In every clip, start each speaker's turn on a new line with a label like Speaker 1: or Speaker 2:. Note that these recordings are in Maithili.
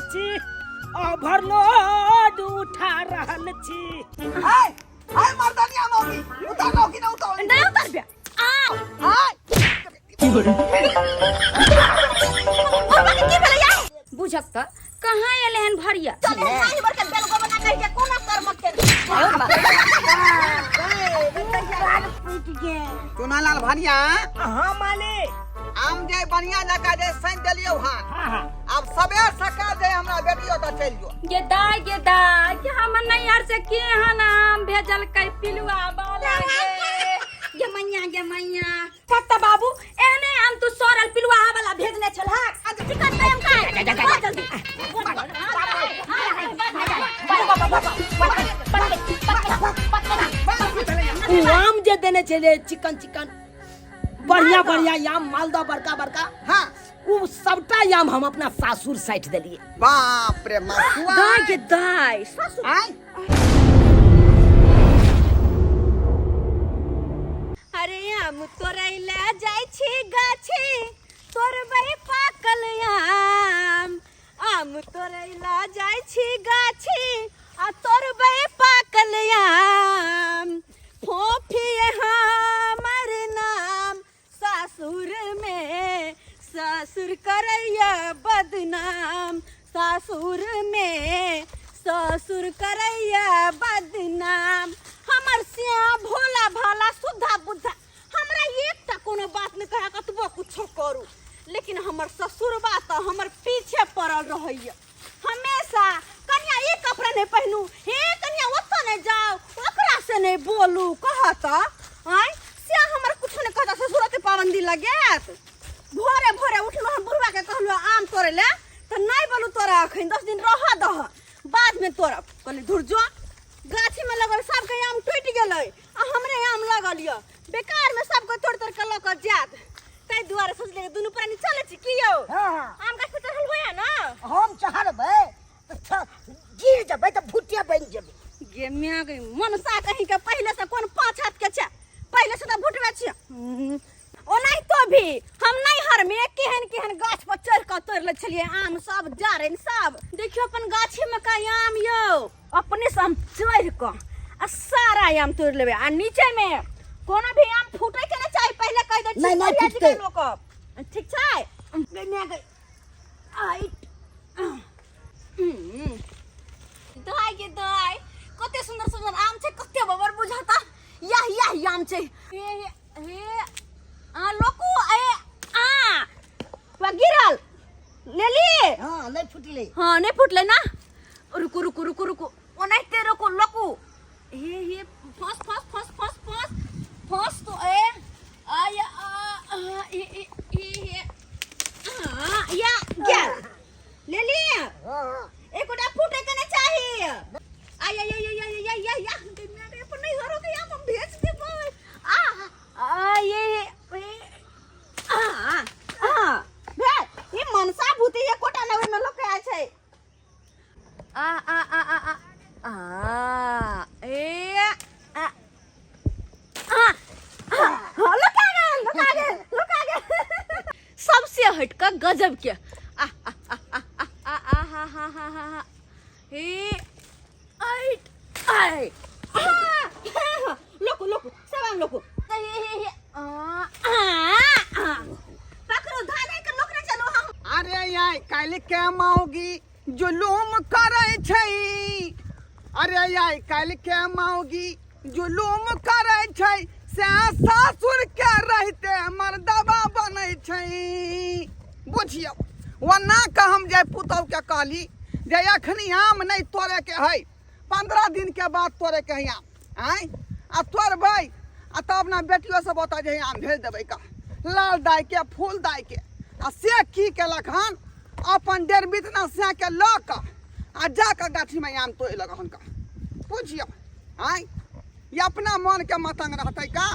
Speaker 1: छी, ओवरलोड उठा रहल छी।
Speaker 2: हाय हाय मर्दानिया मौगी, उतारलो कि ना उतारलो?
Speaker 3: नहीं उतारबे। आओ।
Speaker 2: हाय।
Speaker 3: बुढ़वा के की भेलै यार? बुझक त कहाँ एले हन भरिया।
Speaker 4: चल नाही बरके बेल गोबना कहि के कोना कर्म के।
Speaker 2: चुनालाल भरिया।
Speaker 1: हाँ मालिक।
Speaker 2: आम जे बढ़िया लगा जे सैन देलियौ हन।
Speaker 1: हाँ हाँ।
Speaker 2: अब सबेर सकाल जे हमरा बेटियो तऽ चलि जो।
Speaker 3: गे दाय, गे दाय, कि हमर नैहर से केहन आम भेजलकै पिलुआ वाला गे। गे मैया, गे मैया। फत्ता बाबू, एहने आम तू सड़ल पिलुआ वाला भेजने छलहक। चिकन टाइम खाय। बहुत जल्दी।
Speaker 1: उ आम जे देने छलै चिकन चिकन बढ़िया बढ़िया आम, मालदह बड़का बड़का।
Speaker 2: हाँ।
Speaker 1: उ सबटा आम हम अपना सासुर साटि देलिए।
Speaker 2: बाप रे मसुआ।
Speaker 3: दाय गे दाय, सासुर।
Speaker 2: आय।
Speaker 3: अरे आम तोड़ै ले जाइ छी गाछी, तोड़बै पाकल आम। आम तोड़ै ले जाइ छी गाछी आ तोड़बै पाकल आम। फोफी हमर नाम सासुर में, ससुर करैया बदनाम। सासुर में ससुर करैया बदनाम। हमर श्याम भोला भाला सुधा बुद्धा, हमरा एकटा कोनो बात नहि कहे कतबो कुछो करू, लेकिन हमर ससुरबा तऽ हमर पीछे पड़ल रहैया हमेशा। कनिया ई कपड़ा नहि पहिनू, हे कनिया ओतऽ नहि जाउ, ओकरा से नहि बोलू कहत। आँय से हमर कुछो नहि कहता, ससुर के पाबंदी लगायत। भोरे भोरे उठलहुँ हम, बुढ़वा के कहलहुँ आम तोड़े ले, तऽ नहि बोलू तोरा अखन 10 दिन रह दह, बाद में तोड़ब। कहली धुर जो, गाछी में लगल सबके आम टूटि गेलै आ हमरे आम लगल यऽ, बेकार में सबके तोड़ तोड़ के लऽ कऽ जायत। ताहि दुआरे सोचलियै दुनू प्राणी चलै छी की यौ?
Speaker 4: हाँ, हाँ।
Speaker 3: आम गाछ पर चढ़ल होया ना?
Speaker 4: हम चढ़बै तऽ गिर जेबै तऽ भुटिया बनि जेबै।
Speaker 3: गे म्या गे मनसा कहीं के, पहिले से कोन पाँच हाथ के छै, पहिले से तऽ भुटबे छियै। ओनाहितो भी हम नैहर में केहन केहन गाछ पर चढ़ कऽ तोड़ि लै छलियै आम सब, जारनि सब। देखियौ अपन गाछी में का आम यौ, अपने से हम चढ़ कऽ आ सारा आम तोड़ि लेबै। आ नीचे में कोनो भी आम फूटे के नहि चाही, पहिले कहि दै छी।
Speaker 4: नहि, नहि
Speaker 3: भैया जी के
Speaker 4: फूटतै।
Speaker 3: लोक ठीक छै। गे म्या गे, आइ दाय गे दाय, कते सुंदर सुंदर आम छै, कते बबर बुझाता। याह याह आम छै। हे हे आ लोकू ए आ वा गिरल लेली।
Speaker 4: हाँ नहीं फुटले।
Speaker 3: हाँ नहीं फुटले ना। रुकू रुकू रुकू रुकू, ओनाहिते रुकू लोकू। हे हे फंस फंस फंस फंस फंस फंस तो ए आ या आ आ ए ए ए हे आ या गेल लेली।
Speaker 4: हाँ हाँ।
Speaker 3: एकोटा फूटे के नहीं चाहिए। आ या या या या या या या दुनिया के अपन नहीं हरो के हम भेज देबै। आ आ ये ए आ आ भे ई मनसा भूती एकोटा न ओइ में लोक आय छै। आ आ आ आ आ आ ए आ आ आ लुका गेल, लुका गेल, लुका गेल। सबसे हटि कऽ गजब के आ आ आ आ आ आ हा हा हा हा हा हे ऐट ऐ आ लोकु लोकु सब आम लोकु। हे हे हे आ आ आ पकड़ो धाने के लोकने चलो हम।
Speaker 2: अरे यार काल्हि के मौगी जुलूम करै छै, अरे यार काल्हि के मौगी जुलूम करै छै, से सासुर के रहिते मर्दबा बनै छै। बुझियौ ओना के हम जे पुतहु के कहली जे अखनी आम नहीं तोड़े के है, 15 दिन के बाद तोड़े के है आम। आँय आ तोड़बै आ तब ना बेटियो सब ओतऽ जे आम भेज देबै का लाल दाई के फूल दाई के। आ से की केलक हन, अपन डेढ़ बितना से के लऽ कऽ आ जा कऽ गाछी में आम तोड़ि लग हन का। बुझियौ आँय ई अपना मन के मतंग रहतै का,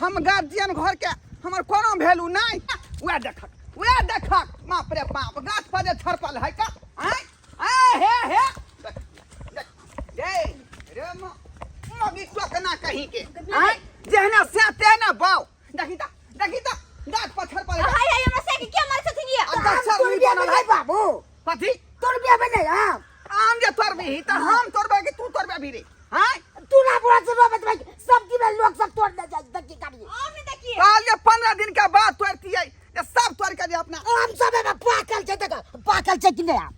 Speaker 2: हम गार्जियन घर के हमर कोनो वैल्यू नहीं। वएह देखक, वएह देखक, बाप रे बाप गाछ पर जे छड़पल है का। आँय आँय हे हे देख, देख, रे रे मगी टोकना कहीं के। आँय जेहना से तेहना बाउ। देखी ता, देखी ता, गाछ पर छड़पल है।
Speaker 3: हाय हाय हमरा से के मार छथिन ये?
Speaker 2: आ दस
Speaker 4: तोड़
Speaker 2: रुपया
Speaker 4: दिया
Speaker 2: बनल
Speaker 4: है
Speaker 2: है।
Speaker 4: बाबू।
Speaker 2: कथी?
Speaker 4: तोड़बे अबे नहीं आम।
Speaker 2: आम जे तोड़बी त हम तोड़बे कि तू तोड़बे अभी रे? हाँ,
Speaker 4: तू ना बुरा से रोबे भाई, सब्जी में लोग सब तोड़ ले जाए देखी करिए।
Speaker 3: आम नहीं देखिए।
Speaker 2: कहलिए 15 दिन के बाद तोड़तियै, जे सब तोड़ के जे अपना
Speaker 4: आम सब में पाकल छै, देख पाकल छै कि नहीं आम?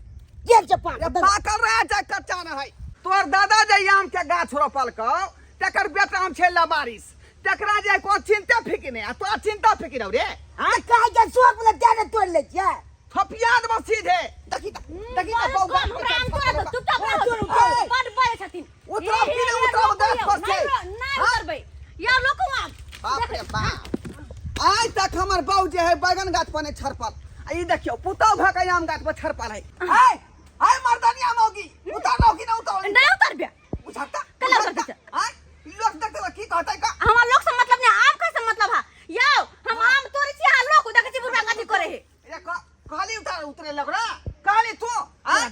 Speaker 4: गेल छै पाकल।
Speaker 2: जे पाकल रहे चाहे कच्चा रहै, तोर दादा जे आम के गाछ रोपलकौ तकर बेटा आम छै लबारिश, तकरा जे को चिंता फिकिर नहीं आ तोरा चिंता फिकिर हौ रे।
Speaker 4: हाँ, काहे के शौक वाला देने तोड़ ले छियै।
Speaker 2: थपिया देबो सीधे। देखी त, देखी त बौआ।
Speaker 3: हमरा आम तोड़ा दो, चुपचाप रहो।
Speaker 2: ए!
Speaker 3: बड बजै छथिन।
Speaker 2: उतरब कि नहि उतरब गाछ पर से?
Speaker 3: नहि उतरबै या लोको आम।
Speaker 2: बाप रे बाप, आइ तक हमर बाऊ जे है बैगन गाछ पर नहि छरपल, आ ई देखियौ पुतहु भऽ के आम गाछ पर छरपल है। हाय हाय मर्दानिया मौगी, उतरलौ कि नहि उतरलौ?
Speaker 3: नहि उतरबै।
Speaker 2: बुझता
Speaker 3: कला उतरबै?
Speaker 2: आय लोक देखते की कहतै का?
Speaker 3: हमरा लोक से मतलब नहीं, आम का से मतलब है। यौ हम आम तोड़ै छी आ लोक देखै छी बुढ़वा कथी करे है।
Speaker 2: ए कहली उतार उतरे लगरा कहली तू। आय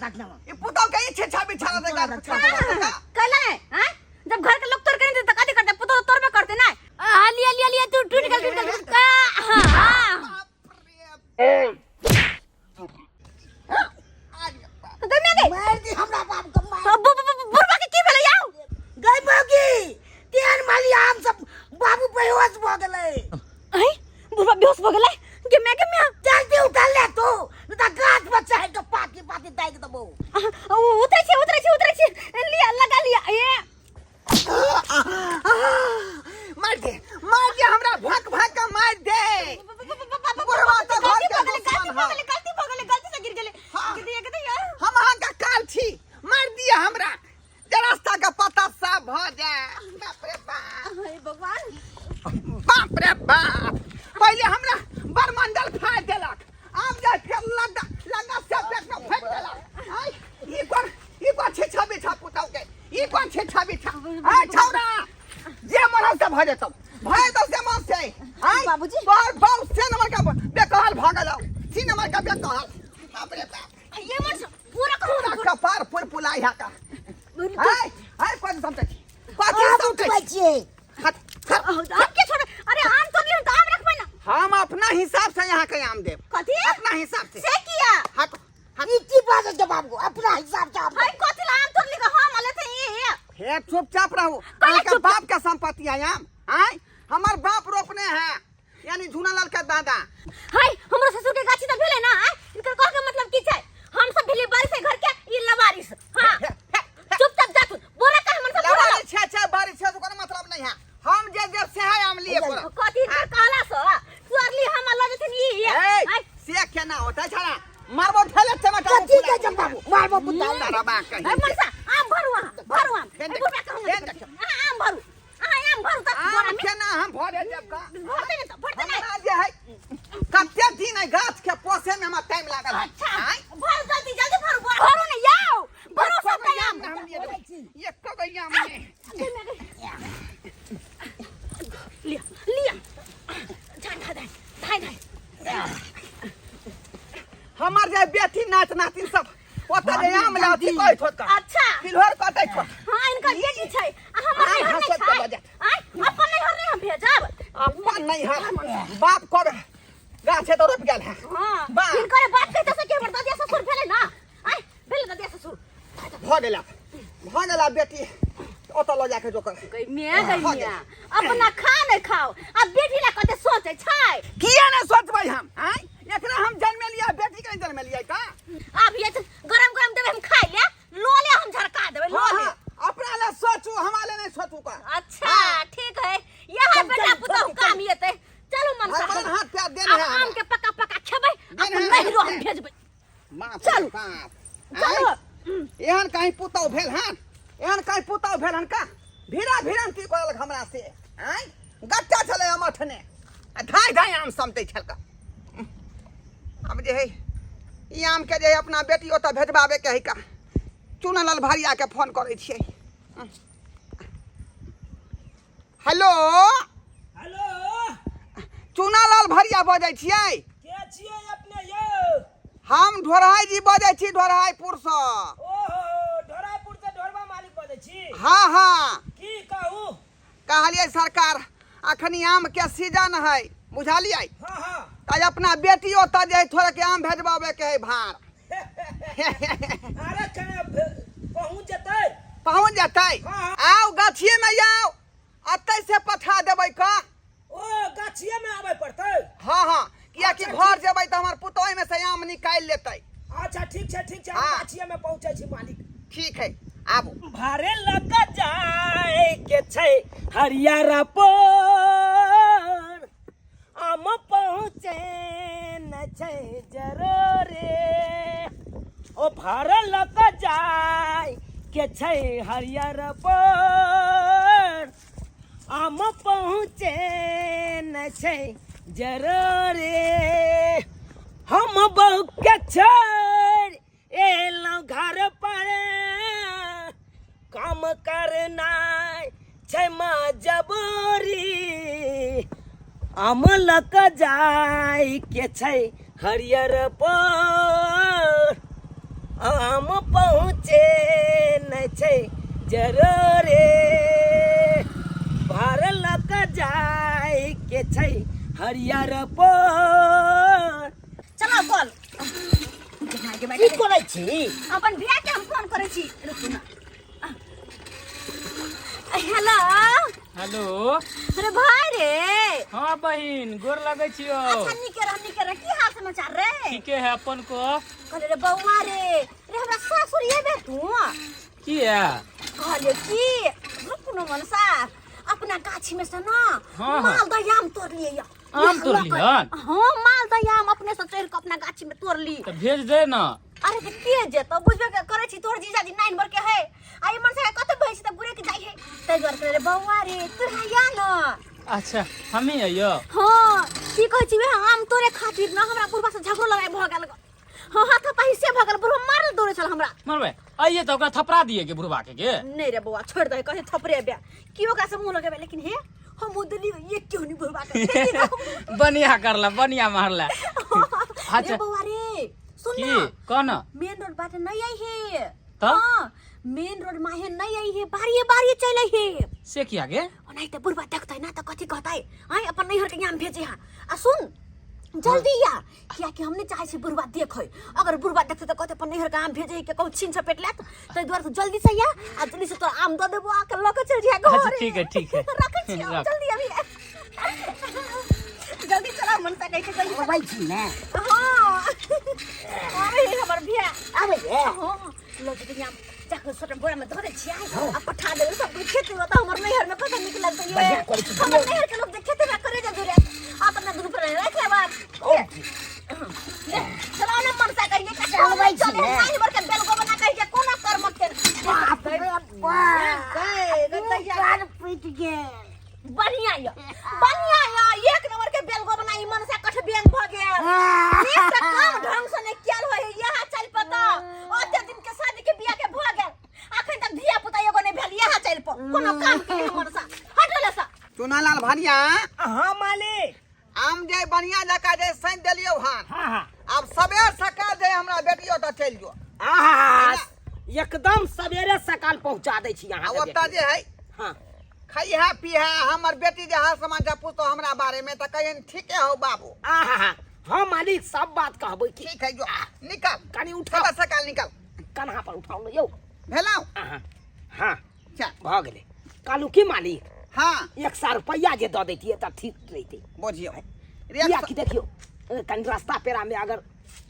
Speaker 2: ई पुतहु के ई छेछा बिछा दे गाछ पर छरपल का।
Speaker 3: कैला नहीं? हैं, जब घर के लोग तोड़ के नहीं देते कथी करते? पुतहु तोड़बे करते ना। आ लिया लिया लिया, तू टूट गेल टूट गेल का। हां हां,
Speaker 2: बाप रे अरे बाप।
Speaker 3: गई मैं गई।
Speaker 4: मार दी हमरा बाप के मार।
Speaker 3: बुढ़वा के की भेलै यौ?
Speaker 4: गई मौगी, तेहन माली आम सब बाबू बेहोश भऽ गेलै।
Speaker 3: ऐ बुढ़वा बेहोश भऽ गेलै? गे मैं गे मैं।
Speaker 4: जल्दी उठा ले तू, नहीं तऽ गाछ पर चढ़ि कऽ पाती पाती दागि देबौ।
Speaker 3: उतरै छी उतरै छी उतरै छी, लिया लगा लिया ए।
Speaker 2: मार दे मार दे हमरा, भक भक के मार दे। बुढ़वा तऽ घर
Speaker 3: गलती
Speaker 2: के
Speaker 3: भऽ गेलै, गलती
Speaker 2: दुश्मन
Speaker 3: भऽ
Speaker 2: है।
Speaker 3: गेलै, गलती भऽ गेलै, गलती से गिर गेलै।
Speaker 2: हाँ।
Speaker 3: गिर दिया गिर दिया।
Speaker 2: हम अहाँके काल छी, मार दिए हमरा जे रास्ता के पता साफ भऽ जाए। बाप रे बाप,
Speaker 3: हे भगवान,
Speaker 2: बाप रे बाप, पहिले हमरा बरमंडल फाड़ि देलक, आब जाय फेर लग्गा लग्गा से पेट में फेंक देलक। आय ई कोन, ई कोन छिछा बिछा पुतौ के, ई कोन छिछा बिछा? आय छौरा, जे मरल से भऽ जेतौ, भऽ जेतौ से मन से। आय
Speaker 3: बाबूजी।
Speaker 2: तोहर बाप से नंबर का बेकहल भऽ गेलौ, सी नंबर का बेकहल। बाप रे बाप,
Speaker 3: ये मन पूरा करू।
Speaker 2: पूरा कपार पुर पुलाई हा का। आय आय कथी समझै छी, कथी
Speaker 4: आम
Speaker 2: समझै
Speaker 4: उठबै
Speaker 2: छी?
Speaker 4: छियै।
Speaker 2: हट हट।
Speaker 3: आम के छोड़, अरे आम तोड़ लियौ तऽ आम रखबै ना।
Speaker 2: हम अपना हिसाब से यहाँ के आम देब।
Speaker 3: कथी?
Speaker 2: अपना हिसाब से।
Speaker 3: से किया?
Speaker 2: हट हट।
Speaker 4: ई की बाजै छै बाबू, अपना हिसाब से आम
Speaker 3: हाय कथी ला आम तोड़ लिखा हम अले थे ये।
Speaker 2: हे चुपचाप रहो।
Speaker 3: कहले
Speaker 2: अहाँके
Speaker 3: चुपचाप।
Speaker 2: बाप के संपत्ति है आम। आय हमर बाप रोपने है, यानी झूनालाल के दादा।
Speaker 3: हाय हमरो ससुर के गाछी तऽ भेलै ना। आय इनकर कह के मतलब की छै? हम सब भेलियै बारिश है घर के, ई लवारिस। हां चुपचाप जा तू, बोरा का हमर सब बोरा।
Speaker 2: लवारी छै छै बारिश छै ओकर मतलब नहीं है। हम जे देब से है आम लिए पड़त।
Speaker 3: कथी इनकर कहला सो सुअरली हम लऽ जेथिन ई।
Speaker 2: ए
Speaker 3: आय
Speaker 2: से केना होतै छड़ा, मारबो ठेले टमाटर।
Speaker 4: कथी कहै छै बाबू, मारबो पुता।
Speaker 2: तारा बा कहीं।
Speaker 3: ए मनसा आम भरू, अहाँ भरू आम।
Speaker 2: फेन
Speaker 3: ए
Speaker 2: देखियौ,
Speaker 3: बुढ़बा के हम
Speaker 2: फेन देखियौ।
Speaker 3: अहाँ आम भरू, अहाँ आम भरू तऽ बोरा
Speaker 2: आम
Speaker 3: में
Speaker 2: केना हम भरे देब का?
Speaker 3: भरते नहि तऽ भरते नहि।
Speaker 2: हमरा जे है कते दिन है गाछ के पोसे में हमरा टाइम लागल है।
Speaker 3: अच्छा
Speaker 2: आँय?
Speaker 3: भरू जल्दी जल्दी भरू, भरू ने यौ, भरू सब
Speaker 2: एको
Speaker 3: आम।
Speaker 2: आम हम लिए देबै। एको गो आम नहि।
Speaker 3: लिया लिया, धाय धाय धाय धाय।
Speaker 2: हमर जे बेटी नाच नातिन सब ओतऽ जे आम लाथी कहै छोट का।
Speaker 3: अच्छा
Speaker 2: तिलहर कटै छोट।
Speaker 3: हाँ इनकर बेटी छै आ हमर
Speaker 2: आँय,
Speaker 3: नैहर नहि
Speaker 2: हँसत
Speaker 3: छै।
Speaker 2: के बजत।
Speaker 3: आँय अपन नैहर नहि हम भेजब?
Speaker 2: अपन नहीं है बाप कर गाछे तो रोपि गेल है।
Speaker 3: हाँ
Speaker 2: बाप।
Speaker 3: हिनकर बाप कहते से कि हमर ददिया ससुर भेलै ना। आँय भेलै ददिया ससुर।
Speaker 2: भऽ गेला भऽ गेला, बेटी ओतऽ लऽ जाके जोकर।
Speaker 3: गई मिया गई मिया, अपना खा नहीं खाओ आ बेटी ला कते सोचे छै।
Speaker 2: किया नहीं सोचबै हम? आँय एकरा हम जन्मेलियै, बेटी के नहीं जन्मेलियै का?
Speaker 3: आब ये गरम गरम देबै हम खाइ ले, लोले हम झरका देबै लोले।
Speaker 2: हाँ, अपना ले सोचू, हमारे ले नहीं सोचू का।
Speaker 3: अच्छा ठीक है, यह बेटा पुतहु काम येते। चलू मनसा।
Speaker 2: भगवान हाथ पैर देने
Speaker 3: अब
Speaker 2: है
Speaker 3: आम के पका पका खेबै,
Speaker 2: देने
Speaker 3: अपन
Speaker 2: है
Speaker 3: नैहरो
Speaker 2: हमरा।
Speaker 3: हम भेजबै।
Speaker 2: बाप रे
Speaker 3: चलू।
Speaker 2: बाप।
Speaker 3: चलू।
Speaker 2: आँय, एहन कहीं पुतहु भेल हन? एहन कहीं पुतहु भेल हन का? भीड़ा भीड़न की करलक हमरा से? आँय गट्टा छलै हम अठने आ धाय धाय आम समटै छलका। आब जे है ई आम के जे है अपना बेटी ओतऽ भेजबाबे के है का। चुनलाल भरिया के फोन करै छियै। हेलो
Speaker 1: हेलो,
Speaker 2: चुनालाल भरिया बजै छियै?
Speaker 1: के छियै अपने यौ?
Speaker 2: हम ढोरहाई जी बजै छी, ढोरहाईपुरसँ।
Speaker 1: ओहो, ढोरापुर से ढोरबा मालिक बजै छी?
Speaker 2: हाँ हाँ।
Speaker 1: की कहू?
Speaker 2: कहलियै सरकार, अखनी आम के सीजन है, बुझलियै?
Speaker 1: हाँ हाँ।
Speaker 2: तऽ अपना बेटी ओतऽ जे है थोड़े के आम भेजबाबे के है भार।
Speaker 1: अरे कने पहुँच जेतै।
Speaker 2: पहुँच जेतै।
Speaker 1: हाँ।
Speaker 2: आउ गाछिए में आउ, अतै से पठा देबै का।
Speaker 1: ओ गाछिए में आबै पड़तै?
Speaker 2: हाँ हाँ, कियाकि
Speaker 1: अच्छा,
Speaker 2: घर जेबै तऽ हमर पुतोह में से आम निकालि लेतै।
Speaker 1: अच्छा ठीक छै, ठीक छै, हम
Speaker 2: हाँ।
Speaker 1: गाछिए में पहुँचै छी मालिक।
Speaker 2: ठीक है, आबू।
Speaker 1: भारे लग जाए के छै हरियर पोर, आम पहुँचे न छै जरूरी। ओ भार लग जाए के छै हरियर पोर, आम पहुँचे न छै जरूरी। हम बहू के छोड़ एलहुँ घर पर, काम करनाइ छै मजबूरी। आम लऽ कऽ जाय के छै हरियर पर, आम पहुँचे नहि छै जरूरी। भार लऽ कऽ जाय के छै हरियर पर।
Speaker 3: चला कॉल।
Speaker 4: की करै छी?
Speaker 3: अपन भैया के हम फोन करै छी, रुकू ना। हेलो।
Speaker 5: हेलो।
Speaker 3: अरे भाई रे।
Speaker 5: हाँ बहिन, गोर लगै छियो।
Speaker 3: अच्छा नीके रह, नीके रह। की हाल समाचार रे?
Speaker 5: ठीके है, अपन को?
Speaker 3: कहले रे बौआ रे, रे हमरा सासुर एबे तू?
Speaker 5: किया?
Speaker 3: कहले की रुकू न मनसा, अपना गाछी में से ना
Speaker 5: हाँ।
Speaker 3: मालदह आम तोड़ लिए या।
Speaker 5: आम तोड़ लिहन?
Speaker 3: हाँ, मालदह आम अपने से चढ़ के अपना गाछी में तोड़ ली।
Speaker 5: तऽ भेज दे ना।
Speaker 3: अरे तऽ के जेतौ, बुझबे के करै छी, तोहर जीजाजी नाइन भर के है आ ई मनसा के कतौ बहै छै तऽ गुरे के जाइ है, ताहि दुआरे कहले रे बौआ रे तू या न।
Speaker 5: अच्छा हमी अइयो?
Speaker 3: हाँ, की कहै छी, वएह आम तोड़े खातिर ना हमरा बुढ़बा से झगड़ो लड़ाई भऽ गेल। हाँ, हाथा पाही से भऽ गेल, बुढ़बा मारल दौड़े छल हमरा।
Speaker 5: मरबे अइये तऽ ओकरा थपड़ा दिए के बुढ़बा के
Speaker 3: नहीं रे बौआ, छोड़ दे, कहे थपड़े बे की ओकरा से मुंह लगेबे, लेकिन हे हम दिल्ली ये क्यों नहीं बुढ़बा के।
Speaker 5: बढ़िया करला, बढ़िया मारला। अच्छा।
Speaker 3: रे बौआ रे सुन
Speaker 5: की
Speaker 3: ना।
Speaker 5: कह ना।
Speaker 3: मेन रोड बाटे नहीं आई है।
Speaker 5: तऽ?
Speaker 3: हाँ, मेन रोड माहे नहीं आई है, बारिए बारिए चल आई है।
Speaker 5: से किया गे?
Speaker 3: ओनाही तऽ बुढ़बा देखतै ना तऽ कथी कहतै, आइ अपन नैहर के यहाँ भेजे हा। आ सुन जल्दी या, कियाकि हम नहीं चाहे छी बुढ़बा देखै, अगर बुढ़बा देखतै तऽ कहतै अपन नैहर के आम भेजे के कहू छीन चपेट लेत, ताहि दुआरे तू जल्दी से या आ जल्दी से तोरा आम दऽ देबो, आके लऽ के चलि जइहे
Speaker 5: अच्छा,
Speaker 3: घरे।
Speaker 5: ठीक है, ठीक है।
Speaker 3: रखै छी हम,
Speaker 5: रख।
Speaker 3: जल्दी अभी जल्दी चला मनसा कहै छै जल्दी चला।
Speaker 4: अबै छी ने?
Speaker 3: हाँ, अरे हमर भैया
Speaker 4: आबै ये?
Speaker 3: हाँ, लऽ जेतै यहाँ जाके छोटा बोरा में धऽ दै छियै आ पठा देबै सब कोइ खेतै, ओतऽ हमर नैहर में कतऽ नीक लगतै ये।
Speaker 4: बढ़िआँ करै छी।
Speaker 3: हमर नैहर के लोक जे खेतै में करे जे जुड़े अपना दुनू पर राखि लेब। ले चलाओ ना मनसा कहिए के
Speaker 4: चलबै छी
Speaker 3: चले
Speaker 4: ने।
Speaker 3: नाइन भर के बेलगो बना कहिए कोना कर्म के।
Speaker 4: बाप रे बाप, कान फूटि गेल।
Speaker 3: बढ़िया य, बढ़िया य, एक नंबर के बेलगो बना ई मनसा कठ बेंग भ गेल। एक त काम ढंग से नहीं कियल होय यहाँ चल पता, ओते दिन के शादी के बियाह के भ गेल, अखन तक धिया पुता एगो नहीं भेल, यहाँ चल प कोनो काम के नहीं मनसा हटले सा।
Speaker 2: चुनालाल भरिया।
Speaker 1: हाँ मालिक।
Speaker 2: आम जे बढ़िया जकाँ जे सैन देलियौ हन।
Speaker 1: हाँ हाँ।
Speaker 2: आब सबेर सकाल जे हमरा बेटियो तऽ चलि जो।
Speaker 1: आहा, एकदम सवेरे सकाल पहुंचा दै छी अहाँ
Speaker 2: आ ओतऽ जे है।
Speaker 1: हाँ।
Speaker 2: खइहे पीहे, हमर बेटी जे हाल समाचार पूछतो हमरा बारे में तऽ कहियन ठीके हौ बाबू।
Speaker 1: आहा, हाँ मालिक सब बात कहबै की।
Speaker 2: ठीक है, जो निकल।
Speaker 1: कनी उठाओ।
Speaker 2: सबेर सकाल निकल।
Speaker 1: कन्हा पर उठाओ ने यौ।
Speaker 2: भेलौ?
Speaker 1: आहा, हाँ।
Speaker 2: चल।
Speaker 1: भऽ गेलै। कहलहुँ की मालिक?
Speaker 2: हाँ।
Speaker 1: 100 रुपैआ जे दऽ दैतियै तऽ ठीक रहितै।
Speaker 2: बुझियौ।
Speaker 1: किया कि देखियौ कनि रास्ता पेड़ा में अगर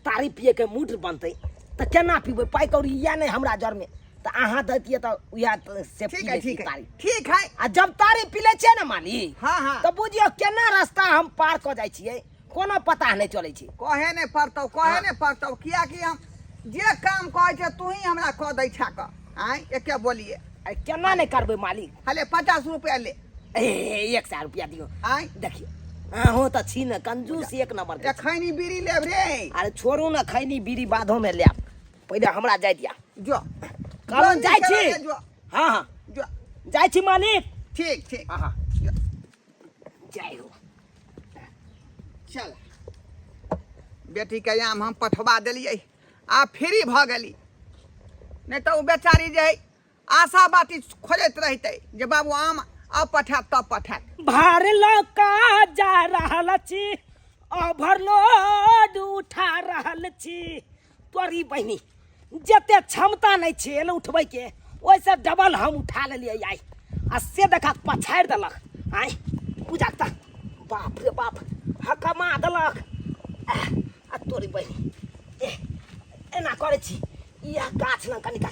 Speaker 1: तारी पिए के मूड बनतै तऽ केना पीबै, पाइ कौड़ी इएह नहि हमरा जरमे, तऽ अहाँ दैतियै तऽ उएह से
Speaker 2: ठीक
Speaker 1: पी
Speaker 2: है,
Speaker 1: लैतियै
Speaker 2: ठीक है,
Speaker 1: तारी।
Speaker 2: ठीक है।
Speaker 1: आ जब तारी पी लै छियै ने मालिक,
Speaker 2: हाँ, हाँ।
Speaker 1: तऽ बुझियौ केना रास्ता हम पार कऽ जाइ छियै, कोनो पता नहि चलै छै।
Speaker 2: कहे नहि पड़तौ, कहे नहि पड़तौ, कियाकि हम जे काम कहै छियै तू ही हमरा कऽ दै छह कऽ। आँय एके बोलिए।
Speaker 1: अरे केना नहि करबै मालिक।
Speaker 2: हले 50 रुपया ले।
Speaker 1: ए 100 रुपया दियौ।
Speaker 2: आँय।
Speaker 1: देखियौ अहूँ तऽ छी ने कंजूस एक नंबर के।
Speaker 2: खैनी बीड़ी लेब रे।
Speaker 1: अरे छोड़ू ने खैनी बीड़ी बादो में लेब, पहिले हमरा जाय दिया।
Speaker 2: जो।
Speaker 1: कहलहुँ जाइ छी।
Speaker 2: जो।
Speaker 1: हाँ हाँ।
Speaker 2: जो।
Speaker 1: जाइ छी मालिक।
Speaker 2: ठीक ठीक।
Speaker 1: हाँ हाँ। जय हो।
Speaker 2: चल बेटी के आम हम पठवा देलियै, आ फ्री भऽ गेली, नहि तऽ ओ बेचारी जे है आशा बाती खोजैत रहितै जे बाबू आम अब पठायत तब पठायत।
Speaker 1: भार लऽ कऽ जा रहल छी, ओवरलोड उठा रहल छी। तोरी बहिनी जते क्षमता नहि छल उठबैके ओहिसँ डबल हम उठा लेलियै आइ आ से देखा पछाड़ि देलक आइ पूजा तऽ बाप रे बाप हकमा देलक आ तोरी बहिनी ए एना करै छी इएह गाछ लग कनिका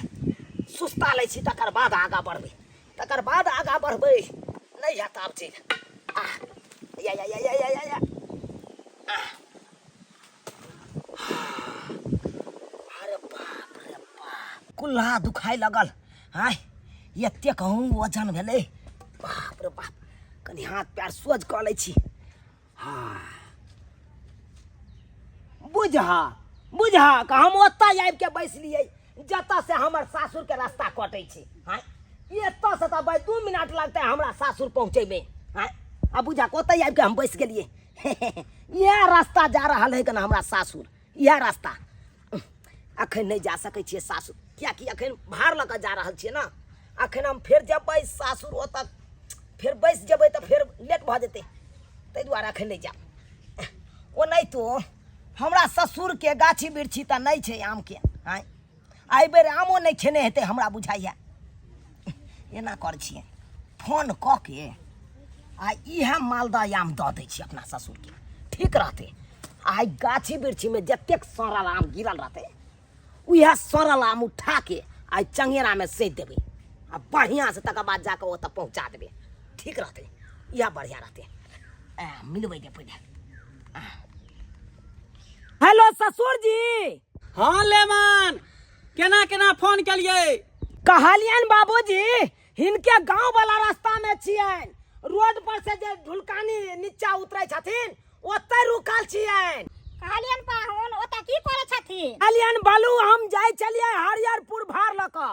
Speaker 1: सुस्ता लै छी तकर बाद आगाँ बढ़बै तकर बाद आगाँ बढ़बै नहि हैत आब चीज आ या या या या या या या अरे बाप रे बाप कुल्हा दुखाय लगल आय एतेक कहूँ वजन भेलै बाप रे बाप कनि हाथ पैर सोझ कऽ लै छी हाँ बुझा बुझा कि हम ओतऽ आबि के बैसलियै जतऽ से हमर सासुरके रास्ता कटै छै आँय एतऽ से तऽ भाइ 2 मिनट लगतै हमरा सासुर पहुँचैमे आँय आ बुझा ओतऽ आबि के हम बैस गेलियै इएह रास्ता जा रहल है कना हमरा सासुर इएह रास्ता अखन नहि जा सकै छियै सासुर किएकि अखन भार लऽ कऽ जा रहल छियै ने अखन हम फेर जेबै सासुर ओतऽ फेर बैस जेबै तऽ फेर लेट भऽ जेतै ताहि दुआरे अखन नहि जायब ओनाहितो हमरा ससुरके गाछी बिरछी तऽ नहि छै आमके आँय एहि बेर आमो नहि खेने हेतै हमरा बुझाइए एना करै छियै फोन कऽ के आ इएह मालदह आम दऽ दै छियै अपना ससुरके ठीक रहतै आ गाछी बिरछीमे जतेक सड़ल आम गिरल रहतै उएह सड़ल आम उठा के आ चंगेरामे सेज देबै आ बढ़िआँसँ तकर बाद जाकऽ ओतऽ पहुँचा देबै ठीक रहतै इएह बढ़िआँ रहतै आ मिलबै दे पहिले हेलो ससुर जी
Speaker 5: हाँ लेमन केना केना फोन केलियै
Speaker 1: कहलियनि बाबूजी हिनके गांव वाला रास्ता में छियनि रोड पर से जे ढुलकानी नीचा उतरै छथिन ओतै रुकल छियनि
Speaker 4: कहलियनि पाहुन ओतऽ की करै छथिन
Speaker 1: कहलियनि बालू हम जाइ छलियै हरियरपुर भार लऽ कऽ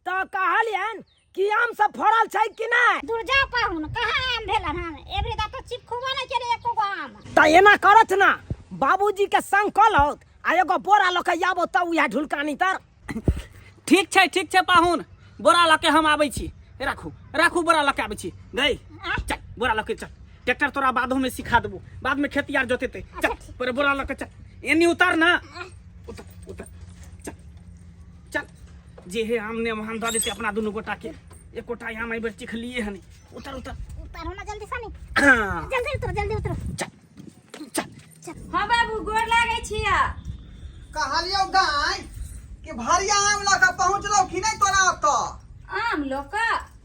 Speaker 1: तऽ कहलियनि कि आम सब फड़ल छै कि नहि
Speaker 4: दूर जाओ पाहुन कहाँ आम भेलन हन एबरी दा तो चिपखुबो नहि केले एको गो आम
Speaker 1: तऽ एना करत ना बाबूजी के संग कऽ लौत आ एगो बोरा लऽ कऽ आबो तब उएह ढुलकानी तर
Speaker 5: ठीक छै ठीक छै पाहुन बोरा लऽ के हम आबै छी राखू राखू बोरा लऽ के आबै छी गई चल बोरा लऽ के चल ट्रैक्टर तोरा बादो में सिखा देबो बाद में खेती आर जोतेते चल पर बोरा लऽ के चल एनी उतार ना उतर उतर चल चल जे हे आम ने हम दऽ देते अपना दुनू गोटा के एक गोटा आम एहि बेर चिखलिए हन उतर उतर
Speaker 4: उतारो ना जल्दी सनी
Speaker 5: हाँ,
Speaker 4: जल्दी उतरो जल्दी उतरो
Speaker 5: चल चल
Speaker 3: हाँ बाबू गोर लागै छिया
Speaker 2: कहलियौ गाय कि भरिया आम लऽ कऽ पहुँचलौ कि नहि तोरा ओतऽ
Speaker 3: आम लोक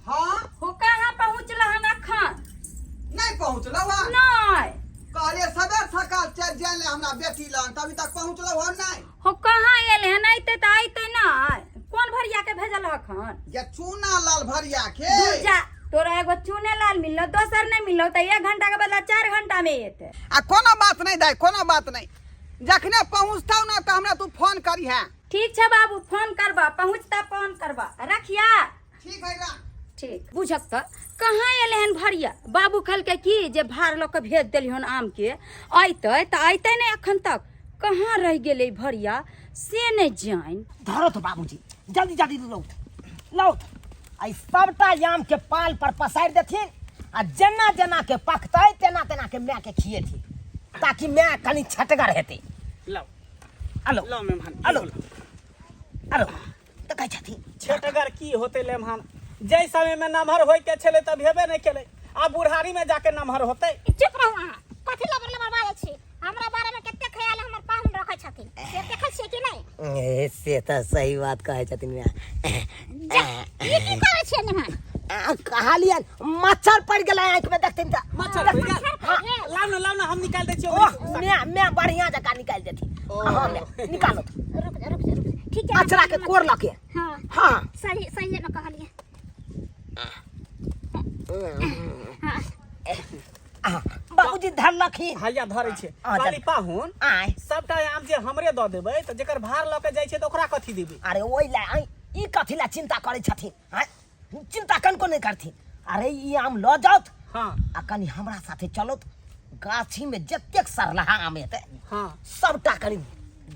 Speaker 2: हाँ
Speaker 3: हो कहाँ पहुँचल हन अखन
Speaker 2: नहि पहुँचलौ हन
Speaker 3: नहि
Speaker 2: कहलियै सबेर सकाल चलि जाय ले हमरा बेटी लग तभी तक पहुँचलौ हन नहि
Speaker 3: हो कहाँ एल हन अइते तऽ अइते नहि कोन भरिया के भेजल हखन
Speaker 2: ये चूना लाल भरिया के
Speaker 3: दूर जा तोरा एगो चूने लाल मिललो दोसर नहीं मिललो तऽ एक घंटा के बदला 4 घंटा में एते
Speaker 2: आ कोनो बात नहीं दाई कोनो बात नहीं जखने पहुँचतौ ना तऽ हमरा तू फोन करिहे
Speaker 3: ठीक छै बाबू फोन करबा पहुँचता फोन करबा रखिया
Speaker 2: ठीक है रा
Speaker 3: ठीक बुझक तऽ कहाँ एलै हन भरिया बाबू कहलकै कि जे भार लऽ कऽ भेज देलिहन आमके अयतै तऽ अयतै नहि एखन तक कहाँ रहि गेलै भरिया से नहि जानि
Speaker 1: धरो तो बाबूजी जल्दी जल्दी लौट लौट आ ई सबटा आम के पाल पर पसारि देथिन आ जेना जेना के पकतै तेना तेना के माय के खिएथिन ताकि माय कनि छटगर हेतै
Speaker 5: लाओ
Speaker 1: अलो
Speaker 5: लाओ मेहमान
Speaker 1: अलो अलो तऽ कहै छथिन
Speaker 5: छेटगर की होते लेमहान जै समय में नमहर होय के छले तब हेबे नहीं केले आ बुढ़ारी में जाके नमहर होते
Speaker 4: चुप रहू अहाँ कथी लबर लबर बाजै छी हमरा बारे में कते ख्याल हमर पाहुन रखै छथिन से देखै छियै कि नहि
Speaker 1: ए, से तऽ सही बात कहै छथिन माय
Speaker 4: जा ई की करै छियै निहान
Speaker 1: आ, कहलियनि मच्छर पड़ि गेलै आँखिमे देखथिन तऽ
Speaker 5: मच्छर पड़ि गेल?
Speaker 4: पड़ि गेल?
Speaker 5: लाओ ना लाओ ना हम निकाल दै छियै
Speaker 1: ओह माय माय बढ़िया जकाँ निकालि देथिन हाँ माय निकालो
Speaker 4: रुक जा रुक जा रुक जा ठीक छै
Speaker 1: अचरा के कोर लऽ के
Speaker 4: हाँ
Speaker 1: हाँ
Speaker 4: सही सही में कहलियै हाँ
Speaker 1: हाँ, बाबूजी धरलखिन
Speaker 5: हैया धरै छै
Speaker 1: हाँ,
Speaker 5: खाली
Speaker 1: चल।
Speaker 5: पाहुन
Speaker 1: आय
Speaker 5: सबटा आम जे हमरे दऽ देबै तऽ जेकर भार लऽ के जाइ छै तऽ ओकरा कथी देबै
Speaker 1: अरे ओहि लए आय ई कथी लए चिंता करै छथिन आय चिंता कनको नहि करथिन अरे ई आम लऽ जाउत
Speaker 5: हाँ
Speaker 1: आ कनि हमरा साथे चलत गाछी में जतेक सरलहा आम हेतै
Speaker 5: हाँ
Speaker 1: सबटा कनि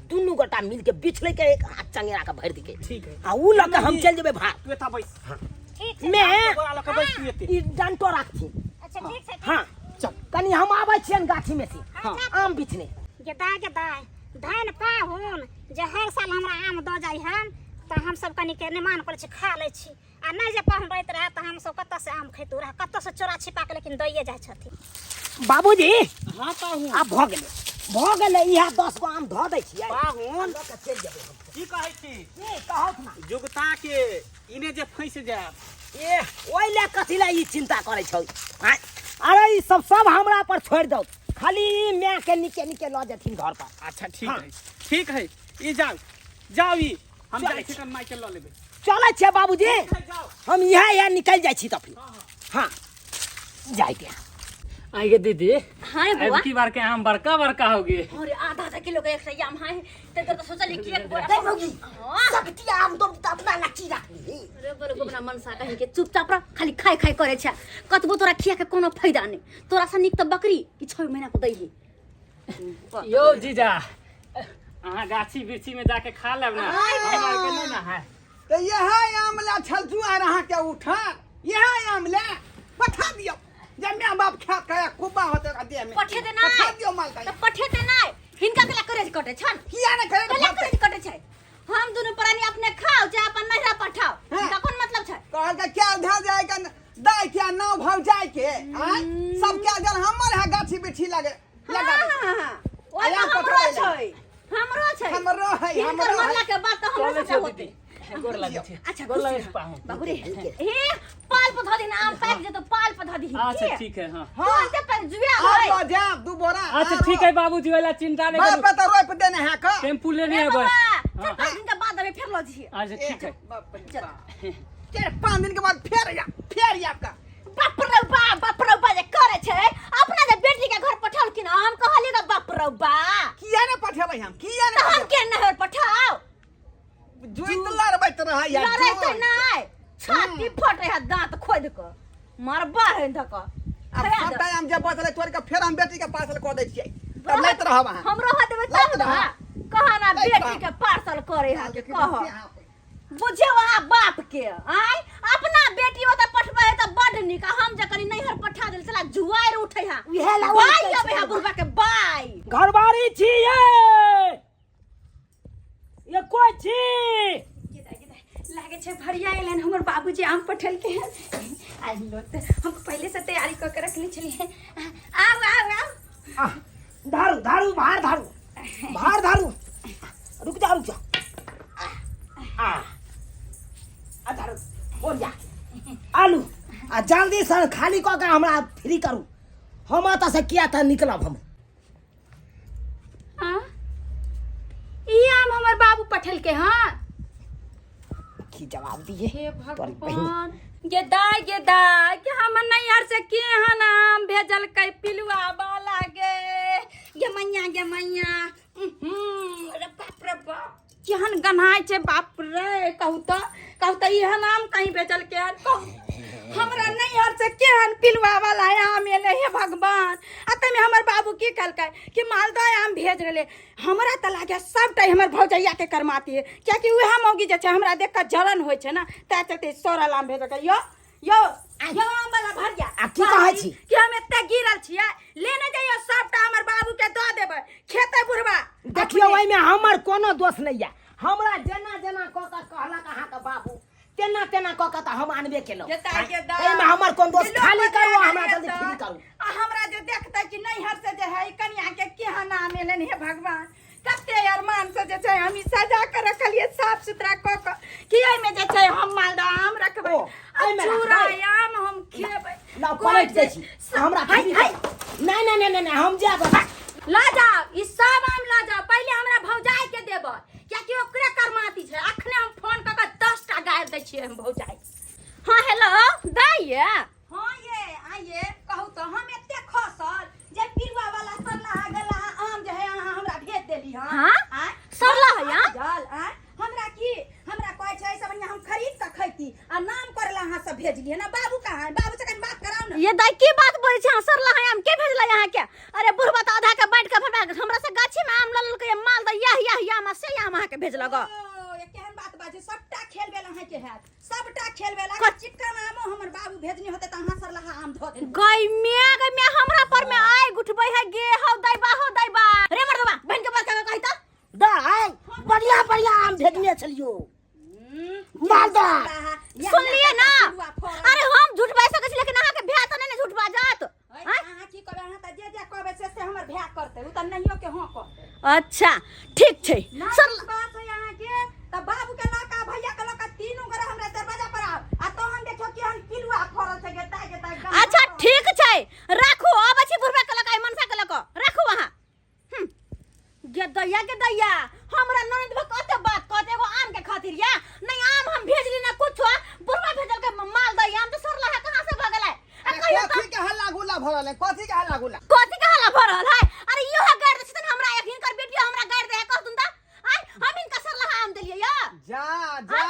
Speaker 1: दुनू गोटा मिल के बिछ लैके एक हाथ चंगेरा के भरि दिके
Speaker 5: ठीक है।
Speaker 1: आ उ लऽ के हम चलि जेबै भार
Speaker 5: तू एतऽ बैस
Speaker 4: ठीक छै
Speaker 1: मैं
Speaker 5: बोरा लऽ के बैस तू एते
Speaker 1: ई डंटो राखथिन
Speaker 4: अच्छा ठीक छै
Speaker 1: हाँ
Speaker 5: चल
Speaker 1: कनि हम आबै छियनि गाछी में से
Speaker 5: हाँ।
Speaker 1: आम बिछने
Speaker 4: गेदाय गेदाय धन पाहुन जे हर साल हमरा आम दऽ जाइ हन तऽ हमसब कनिके निमान करै छी खा लै छी आ नहि जे पाहुन रहैत रहए तऽ हमसब कतऽसँ आम खैतहुँ रहए कतऽसँ चोरा छिपा कऽ लेकिन दैए जाइ छथिन
Speaker 1: बाबूजी
Speaker 5: हाँ पाहुन
Speaker 1: आब भऽ गेलै भऽ गेलै इएह 10 गो आम धऽ दै छियै
Speaker 5: पाहुन
Speaker 1: लऽ कऽ चलि जेबै हम।
Speaker 5: की कहै छी
Speaker 1: की कहौथ ना
Speaker 5: जुगता के इने जे फंसि जायब
Speaker 1: ए ओहि लए कथी लए ई चिंता करै छौ आँय? अरे ई सब सब हमरा पर छोड़ि दौ खाली ई माय के निके निके लऽ जेथिन घर पर
Speaker 5: अच्छा ठीक
Speaker 1: हाँ।
Speaker 5: है ठीक है ई जाउ जाउ ई हम
Speaker 1: चलै
Speaker 5: जाइ छी
Speaker 1: छी।
Speaker 5: कन माय के लऽ लेबै
Speaker 1: चलै छियै बाबूजी
Speaker 5: ठीक है, जाउ
Speaker 1: हम इएह इएह निकलि जाइ छी तऽ फिर हाँ जाइके
Speaker 6: आइए दीदी
Speaker 3: हाँ रे बौआ
Speaker 6: अब की बार के आम बड़का बड़का हो गए
Speaker 3: अरे आधा आधा किलो के एक आम है ते तो सोचली कि एक बोरा
Speaker 1: गई भौजी
Speaker 3: हाँ।
Speaker 1: सबटी आम दो तऽ अपना लच्ची राख ली
Speaker 3: अरे बड़ गोबना मनसा कहीं के चुपचाप रह खाली खाय खाय करे छै कतबो तोरा खिया के कोनो फायदा नहीं तोरा से नीक तऽ बकरी कि 6 महीना पर दैही
Speaker 6: यो जीजा अहाँ गाछी वृक्षी में जाके खा लेब ना हमरा आरके नहीं ना है
Speaker 2: तऽ इएह आम ला छल जुआर अहाँके उठल इएह आम ला पठा दियौ जे माय बाप खा के कुब्बा होतै ओकरा देह में
Speaker 3: पठेते नहि
Speaker 2: पठा दियौ माल
Speaker 3: तऽ पठेते नहि हिनका कला करेज कटे छन
Speaker 2: किया ने करे
Speaker 3: कला करेज कटे छै हम दुनू प्राणी अपने खाओ चाहे अपन नैहरा पठाओ
Speaker 2: हाँ।
Speaker 3: हिनका कोन मतलब छै
Speaker 2: कहल के क्या धऽ जाय के दाय के नाव भाव जाय के आय सब क्या जल हमर है गाछी बिछी लगे लगा
Speaker 3: हाँ, हाँ, हाँ। ओहिमे
Speaker 2: आया
Speaker 3: हमरो
Speaker 2: पठबै
Speaker 3: छै हमरो छै
Speaker 2: हमरो है,
Speaker 3: हिनकर
Speaker 2: हमरो है।
Speaker 3: मरला के बाद तऽ हमरो
Speaker 6: चलै
Speaker 3: सबटा
Speaker 6: छै
Speaker 3: होतै
Speaker 6: दीदी गोर लागै छै
Speaker 3: अच्छा
Speaker 6: गोर
Speaker 3: खुश
Speaker 6: लागै
Speaker 3: रह।
Speaker 6: छै पाहुन
Speaker 3: बाबू रे हे पाल पर धऽ दही आम पाकि जेतौ पाल पर धऽ दही
Speaker 6: अच्छा ठीक है हाँ
Speaker 3: तुरंते पाकि जुआ
Speaker 2: आब
Speaker 3: है
Speaker 2: लऽ जायब दू बोरा
Speaker 6: अच्छा ठीक है बाबूजी वाला चिंता नहीं
Speaker 2: बाप
Speaker 6: करू
Speaker 2: तऽ रोपि देने है का
Speaker 6: टेम्पू लेने
Speaker 3: रे
Speaker 6: अबै
Speaker 3: बाबा
Speaker 6: हाँ।
Speaker 3: 4-5 दिन के बाद अबे फेर लऽ जइहे
Speaker 6: अच्छा ठीक है
Speaker 2: बाप रे
Speaker 3: चल।
Speaker 2: बाप। 4-5 दिन के बाद फेर आ फेर आब का
Speaker 3: बाप रे बाप बाप रे बा जे करे छै अपना जे बेटी के घर पठालखिन हम कहलियै तऽ बाप रे बा
Speaker 2: किया ने पठेबै हम किया ने
Speaker 3: तऽ हम के नहर पठाओ
Speaker 2: जुइत लड़बैत रहै यार
Speaker 3: लड़ै तऽ नहि छाती फटै है दांत खोद कऽ मरबा है धक
Speaker 2: आब सबटा आम जे बचलै तोड़ के फेर हम बेटी के पार्सल कऽ दै छियै तब लैत रहब अहाँ
Speaker 3: हम रह देबै तब
Speaker 2: लैत
Speaker 3: ने
Speaker 2: रहब।
Speaker 3: कहा ना
Speaker 2: लैत
Speaker 3: बेटी
Speaker 2: रहब।
Speaker 3: के पार्सल करे है के कह
Speaker 2: कह
Speaker 3: बुझियौ अहाँ बाप के आय अपना बेटी ओतऽ पठबै है तऽ बड नीक आ हम जे कनी नैहर पठा देल चला जुआरि उठै है
Speaker 1: उहे ला
Speaker 3: बाई
Speaker 1: उठै
Speaker 3: अबै है बुढ़बा के बाई
Speaker 1: घरबारी छी ये ये कोई छी
Speaker 7: लागे छै भरिया एलन हमर बाबूजी आम पठेलकै हन आज लोग तऽ हम पहिले से तैयारी कऽ के रखने छलियै आउ आउ आउ
Speaker 1: आह, धारू धारू भार धारू भार धारू रुक जा रुक जा आ आ धारू बोल जा आलू आ जल्दी से खाली कऽ के हमरा फ्री करू हम एतऽ से किया तऽ निकलब हम
Speaker 7: हाँ ई आम हमर बाबू पठेलकै हन
Speaker 1: की जवाब दिए
Speaker 7: हे
Speaker 1: तोरी बहिन।
Speaker 7: भगवान गे दाय गे दाय के हमर नैहर से केहन आम भेजलकै पिलुआ वाला गे गे मैया गे मैया उहुं, अरे बाप रे बाप केहन गन्हाइ छै बाप रे कहू तऽ कहू तऽ एहन आम कहीं भेजलकै हन कहू हमरा नैहर से केहन पिलुआ वाला आम एलै हे भगवान आ ताहिमे हमर बाबू की कहलकै कि मालदह आम भेज रहलै हमरा तऽ लागै सबटा हमर भौजैयाके करमाती है कियाकि उएह मौगी जे छै हमरा देख कऽ जलन होइ छै ने तै चलते सड़ल आम भेजलकै यौ यौ यौ आम वाला भरिया
Speaker 1: आ की कहै छी?
Speaker 7: कि हम एते गिरल छियै लेने जइयो सबटा हमर बाबू के दऽ देबै खेतै बुढ़बा
Speaker 1: देखियौ ओहिमे हमर कोनो दोष नहि यऽ हमरा जेना जेना कऽ कऽ कहलक अहाँके बाबू तेना तेना कऽ कऽ तऽ हम आनबे केलहुँ
Speaker 7: गेता गेता
Speaker 1: एहिमे हमर कोन दोष
Speaker 7: जे लोक
Speaker 1: खाली करू
Speaker 7: बजा
Speaker 1: हमरा
Speaker 7: गेल
Speaker 1: जल्दी
Speaker 7: तऽ।
Speaker 1: फ्री करू
Speaker 7: आ हमरा जे देखतै कि नैहर से जे है कनिया के केहन आम एलनि हे भगवान कते अरमान से जे छै हम ई सजा के रखलियै साफ सुथरा कऽ कऽ कि एहिमे जे छै हम मालदह आम रखबै
Speaker 1: ओ,
Speaker 7: आ
Speaker 1: एहिमे
Speaker 7: चूड़ा
Speaker 1: रखबै?
Speaker 7: आम हम खेबै
Speaker 1: ला
Speaker 7: कोइ
Speaker 1: पलटि दै
Speaker 7: जे-
Speaker 1: छी हमरा
Speaker 7: हाय,
Speaker 1: फ्री
Speaker 7: हाय।
Speaker 1: करू। नहि नहि नहि नहि नहि, हम जायब
Speaker 7: लऽ जाओ ई सब आम लऽ जाओ पहिले हमरा भौजाई के देबै कियाकि ओकरे करमाती छै अखने हम फोन कऽ कऽ 10 टा गारि दै छियै हम भौजाई
Speaker 3: हाँ हेलो दाइ ये
Speaker 7: हाँ ये आइए कहू तऽ हम एते खसल जे पिलुआ वाला सरला गला आम जे है अहाँ हमरा भेज देली हँ
Speaker 3: हाँ?
Speaker 7: आँय?
Speaker 3: सरला है आम?
Speaker 7: जल आँय? हमरा की हमरा कहै छै एहिसँ बढ़िआँ हम खरीद कऽ खैती आ नाम करला अहाँ सब भेजलियै ना बाबू कहाँ है बाबू से कनि बात कराउ ने
Speaker 3: ये दाइ की बात बोलै छै अहाँ सरला है आम के भेजलै अहाँ के अरे बुढ़बा तऽ आधा के बाँटि के हमरा हमरा से गाछी में आम लऽ लेलकै मालदह याह याह याह से आम अहाँ के भेजलक
Speaker 7: ओ, ये केहन बात बाजै सबटा खेल बेल अहाँके हैत सबटा खेल बेल चिक्कन आमो हमर बाबू भेजने होते तऽ अहाँ सरलाहा आम धऽ देने
Speaker 3: गई मिया गई मिया हमरा पर में आय गुठबै है गे हौ दैबा हौ दैबा रे मर्दबा बहन के बात कहि त
Speaker 1: दाइ बढ़िया बढ़िया आम भेजने छलियो मालदह
Speaker 4: सुनलिए ना अरे हम झूठ बाजि सकै छी लेकिन अहाँके भाय तऽ नहि ने झूठ बाजत
Speaker 3: अहाँ की कहबै अहाँ तऽ जे जे कहबै से से हमर भाय करतै ओ तऽ नहियो के हँ कहतै
Speaker 7: अच्छा ठीक छै
Speaker 3: ना
Speaker 7: सर
Speaker 3: बात है अहाँ के तऽ बाबू के लऽ कऽ भैया के लऽ कऽ तीनू गोरे हमरा दरवाजा पर आउ आ तहन देखियौ केहन पिलुआ फड़ल छै गेता गेता
Speaker 7: अच्छा ठीक छै राखू अबै छी बुढ़बा के लऽ कऽ मनसा के लऽ कऽ राखू अहाँ गे दैया गे दैया हमरा ननद भऽ कते बात कहते एगो आम के खातिर या नहीं आम हम भेजली ना कुछो बुढ़वा भेजल के माल दैया आम तो सरला है कहाँ से भऽ गेलै आ
Speaker 2: अरे
Speaker 7: कहियो
Speaker 2: कथी के हल्ला गुल्ला भऽ रहल है कथी के हल्ला गुल्ला
Speaker 7: कथी के हल्ला भऽ रहल है अरे इहो गारि दै छथिन हमरा एक हिनकर बेटियो हमरा गारि दै है कहतुन त आय हम हिनका सरला आम देलियै या
Speaker 2: जा जा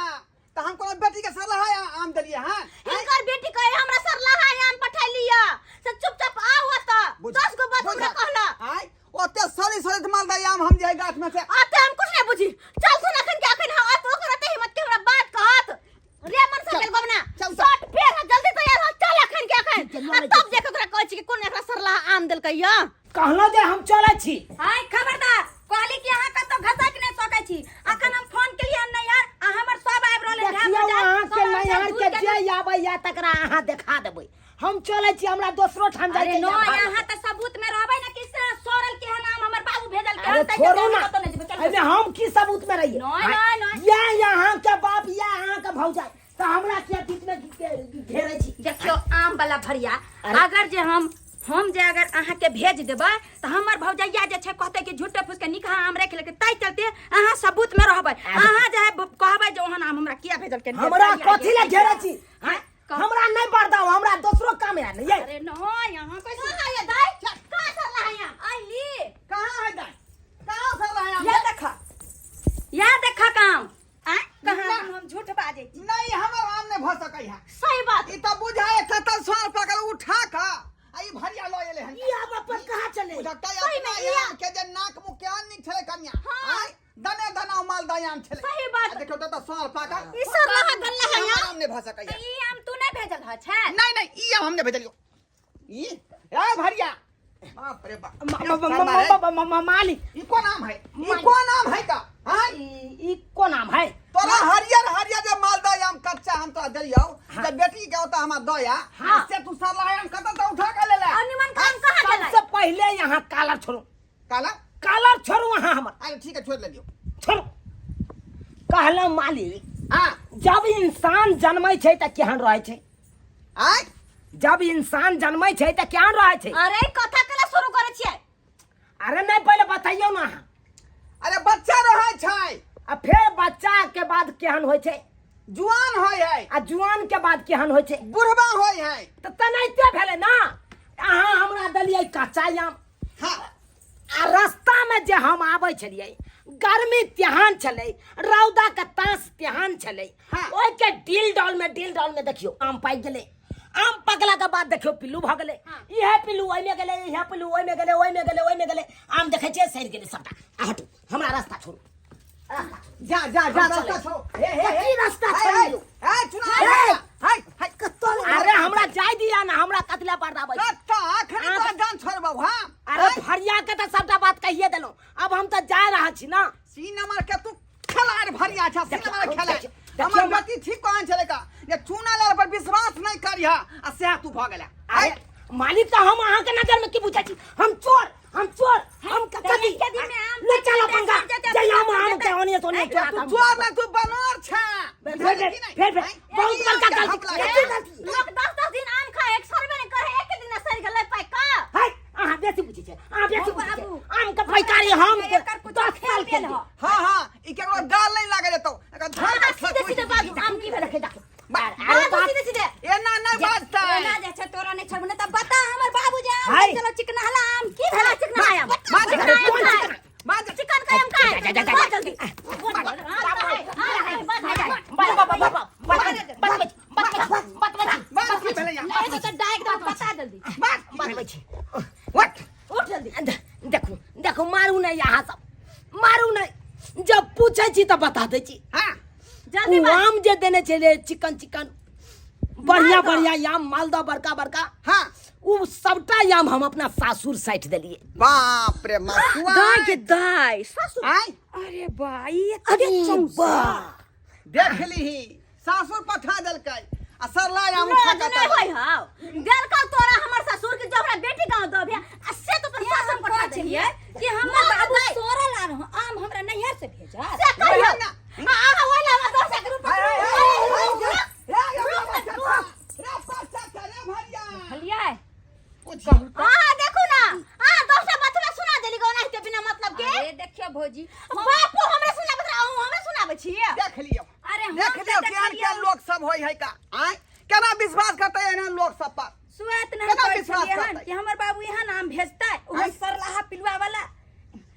Speaker 2: तऽ हम कोनो बेटी के सरला आम देलियै हँ
Speaker 7: हिनकर बेटी कहे हमरा सरला आम पठैली या से चुपचाप आउ त 10 गो बात हमरा कहला
Speaker 2: आय ओते सड़ी सड़ी मालदा आम हम जे गाछ में से
Speaker 7: आते हम कुछ नहीं बुझी चल सुन अखन के अखन हम आते ओकर अते हिम्मत के हमरा बात कहत रे मन से गेल गबना
Speaker 2: चल, चल।
Speaker 7: शर्ट फेर ह, जल्दी तैयार हो चल अखन के अखन
Speaker 1: चल,
Speaker 7: आ तब देख ओकरा कहै छी कि कोन एकरा सरला आम देलकै या
Speaker 1: कहलहुँ जे हम चलै छी
Speaker 3: हाय खबरदार कहली कि अहाँ कतौ घसक नहि सकै छी अखन हम फोन केलियै हन नैहर आ हमर सब आबि रहल है
Speaker 1: देखियौ अहाँके नैहर के जे आबैया तकरा अहाँ देखा देबै हम चलै छी हमरा दोसरो ठाम
Speaker 3: अरे
Speaker 1: जाइके
Speaker 3: नो
Speaker 1: यऽ, भागल।
Speaker 3: अहाँ तऽ सबूत में रहबै ने कि से सड़ल के नाम हमर बाबू भेजल के
Speaker 1: अरे
Speaker 3: हम ताहि
Speaker 1: छोड़ू
Speaker 3: चलते
Speaker 1: ना
Speaker 3: हम कतौ नहि जेबै चलू।
Speaker 1: एहिमे हम की सबूत में रहिए
Speaker 3: नहीं, नहीं, नहीं।
Speaker 1: या यहाँ के बाप या यहाँ के भौजाई तऽ हमरा किया बीच में घेरै छी
Speaker 3: देखियौ आम वाला भरिया
Speaker 1: अरे।
Speaker 3: अगर जे हम जे अगर अहाँ के भेज देबै तऽ हमर भौजैया जे छै कहतै कि झूठे फूस के निकहा आम राखि लेलकै ताहि चलते अहाँ सबूत में रहबै अहाँ जे है कहबै जे ओहन आम हमरा किया भेजलकै
Speaker 1: हमरा कथी लए घेरै छी आँय? हमरा नहीं बर्दाव हमरा दोसरो काम है नहीं ये
Speaker 3: अरे नहीं यहाँ कैसे
Speaker 7: कहाँ है दाई कहाँ सरला है यहाँ
Speaker 3: अली
Speaker 2: कहाँ है दाई कहाँ सरला है आम?
Speaker 3: या देखा या देखा काम आय कहाँ हम झूठ बाजै छी
Speaker 2: नहीं हमर आम नहीं भऽ सकै है
Speaker 7: सही बात
Speaker 2: ई तऽ बुझाय कतऽ सर पकड़ उठा कऽ आ ई भरिया लऽ एलै हन
Speaker 1: ई आब अपन कहाँ चले
Speaker 2: बुझकतै
Speaker 7: सही में
Speaker 2: अपना
Speaker 7: ई
Speaker 2: आम के जे नाक मुँह केहन नीक छलै कनिया आँय दने दना मालदा आम छलै
Speaker 7: सही बात।
Speaker 2: आ देखियौ तऽ सर पकड़
Speaker 7: ई सरला है गल्ला है
Speaker 2: हमर
Speaker 7: यहाँ
Speaker 2: आम नहीं भऽ सकै
Speaker 3: तऽ
Speaker 2: है
Speaker 3: ई आम तू नहि भेजल ह छै
Speaker 2: नहीं नहीं ई आम हम नहीं भेजलियौ ई ए भरिया बाप रे बाप
Speaker 1: मालिक
Speaker 2: ई कोन आम है ई कोन आम है का हाँ
Speaker 1: ई कोन आम है
Speaker 2: तोरा हरियर हरियर जे मालदा आम कच्चा हम तोरा देलियौ जे बेटी के ओता हमरा दया
Speaker 1: हाँ।
Speaker 2: से तू सरला आम कतऽ से उठा के लेले
Speaker 3: और निमन काम कहाँ गेलै
Speaker 1: सबसे पहले यहाँ कालर छोड़ू
Speaker 2: काला
Speaker 1: कालर छोड़ू अहाँ हमर
Speaker 2: अरे ठीक है छोड़ लेलियौ
Speaker 1: छोड़ू कहलहुँ मालिक
Speaker 2: हाँ
Speaker 1: जब इंसान जन्मै छै तऽ केहन रहै छै
Speaker 2: आय
Speaker 1: जब इंसान जन्मै छै तऽ केहन रहै छै
Speaker 7: अरे कथा केला शुरू करै छियै
Speaker 1: अरे नहीं पहले बताइयो ना अहाँ
Speaker 2: अरे बच्चा रहै छै
Speaker 1: आ फेर बच्चा के बाद केहन होइ छै
Speaker 2: जुआन होइ है
Speaker 1: आ जुआन के बाद केहन होइ छै
Speaker 2: बुढ़बा होइ है
Speaker 1: तऽ तेनाहिते भेलै ना अहाँ हमरा देलियै कच्चा आम
Speaker 2: हाँ
Speaker 1: आ रास्तामे जे हम आबै छलियै गर्मी तेहन छलै रौदाके तास तेहन छलै
Speaker 2: हाँ।
Speaker 1: ओहिके डील डॉलमे डील डॉलमे देखियौ आम पाकि गेलै आम पकलाके बाद देखियौ पिल्लू भऽ गेलै इएह पिल्लू ओहिमे गेलै इएह पिल्लू ओहिमे गेलै ओहिमे गेलै ओहिमे गेलै आम देखै छियै सड़ि गेलै सबटा आ हटू हमरा रास्ता छोड़ू रास्ता छोड़ू।
Speaker 2: जा जा जा
Speaker 1: हम
Speaker 2: रास्ता
Speaker 1: चलै।
Speaker 2: छोड़ हे हे हे
Speaker 1: की रास्ता
Speaker 2: हे,
Speaker 1: छोड़ियौ?
Speaker 2: हे हे चुना
Speaker 1: हे।
Speaker 2: हे हे
Speaker 1: अरे हमरा जाय दिया ना हमरा कतला बर्दाबै छै?
Speaker 2: कत्ता अखन तोरा जान छोड़बौ हां
Speaker 1: अरे फरिया के तऽ सबटा बात कहिए देलहुँ अब हम तऽ जा रहल छी ना
Speaker 2: सी नंबर के तू खेलाड़ भरिया छ सी
Speaker 1: देखियौ,
Speaker 2: नंबर खेलाड़
Speaker 1: देखियौ, देखियौ,
Speaker 2: हमर गति ठीक कहन छलै का जे चूना लाल पर विश्वास नहीं करिहा आ सएह तू भऽ गेला
Speaker 1: अरे मालिक तऽ हम अहाँके नजर में की बुझै छी हम चोर हम चोर हम कथी
Speaker 3: एके दिन में आम
Speaker 1: ले चलो पंगा
Speaker 3: जेतै,
Speaker 1: जय हम आम के ओनिए सोनिए चोरा
Speaker 2: तू चोर नहीं तू बनोर छ
Speaker 1: फेर फेर फेर फेर बहुत बड़का गलती कथी गलती
Speaker 7: लोग दस दस दिन आम खाए एक सरबे नहीं करे एक दिन सड़ गेलै पैका
Speaker 1: हाय अहाँ बेसी बुझै छै अहाँ बेसी बुझै छै
Speaker 3: बाबू।
Speaker 1: आम के पैकारी हम
Speaker 3: एकर कुछो
Speaker 1: 10 साल
Speaker 3: खेल
Speaker 1: के
Speaker 3: ह।
Speaker 2: हाँ हाँ ई केकरो गाल नहीं लागे देतौ एकर धर के
Speaker 7: सीधे सीधे बाजू आम की भेलै
Speaker 1: देखै देखै अरे
Speaker 7: बाजू
Speaker 1: बाप
Speaker 7: सीधे सीधे
Speaker 2: एना नहीं बाजतै
Speaker 3: एना जे छै तोरा नहि छोड़बो नहि तऽ बता हमर बाबू जे आम
Speaker 1: हाय।
Speaker 3: चलो चिकनहला आम की भेलै
Speaker 7: चिकना आम
Speaker 2: बाज
Speaker 7: चिकना आम
Speaker 1: कोन
Speaker 7: खाए।
Speaker 1: चिकना?
Speaker 2: बाज
Speaker 7: चिकन का आम खाए
Speaker 1: जा, जा, जा,
Speaker 7: बहुत जल्दी
Speaker 2: बाज की भेलै यहाँ
Speaker 7: नहीं तो डाइक दो बता जल्दी
Speaker 2: बाज की भेलै what
Speaker 7: उठ जल्दी
Speaker 1: देखू देखू मारू नहीं यहाँ सब मारू नहीं जब पूछे छी तऽ बता दै छी
Speaker 2: हाँ
Speaker 7: जल्दी
Speaker 1: ओ
Speaker 7: बाज।
Speaker 1: आम जे देने छलै चिकन चिकन बढ़िया बढ़िया आम मालदह बड़का बड़का
Speaker 2: हाँ
Speaker 1: ओ सबटा आम हम अपना सासुर साटि देलियै।
Speaker 2: बाप रे मसुआ।
Speaker 3: दाय के दाय सासुर।
Speaker 2: आय।
Speaker 3: अरे बाई
Speaker 1: अरे बा
Speaker 2: देख लीही सासुर पठा देलकै आ सरला आम उठा
Speaker 3: लाज
Speaker 2: के
Speaker 3: नहीं होय हाव देलकौ तोरा हमर ससुर के जो हमरा बेटी गांव दो भे आ से तो अपन सासुर पठा देलियै कि हमर बाबू सोरल आर आम हमरा नैहर से भेजा से कहियो
Speaker 2: ना।
Speaker 3: हां हां ओइ ला हमरा दोसर के रूप
Speaker 7: खलियै
Speaker 3: हां देखू ना हां दोसर बतला सुना देली गो नहीं बिना मतलब के।
Speaker 7: अरे देखियो भौजी,
Speaker 3: बापू हमरे सुनाबत रहो, हमरे सुनाबै छी।
Speaker 2: देख लियो,
Speaker 7: अरे हम
Speaker 2: देख
Speaker 7: तऽ
Speaker 2: लियो केहन
Speaker 7: देखलियौ।
Speaker 2: केहन लोक सब होय है का। आय केना विश्वास करतै एहन लोक सब पर?
Speaker 7: सुआत नहीं
Speaker 2: केना
Speaker 7: कहै
Speaker 2: विश्वास
Speaker 7: छलियै हन
Speaker 2: करतै?
Speaker 7: कि हमर बाबू यहाँ आम भेजतै, ओहो
Speaker 2: आँय?
Speaker 7: सरलाहा पिलुआ वाला।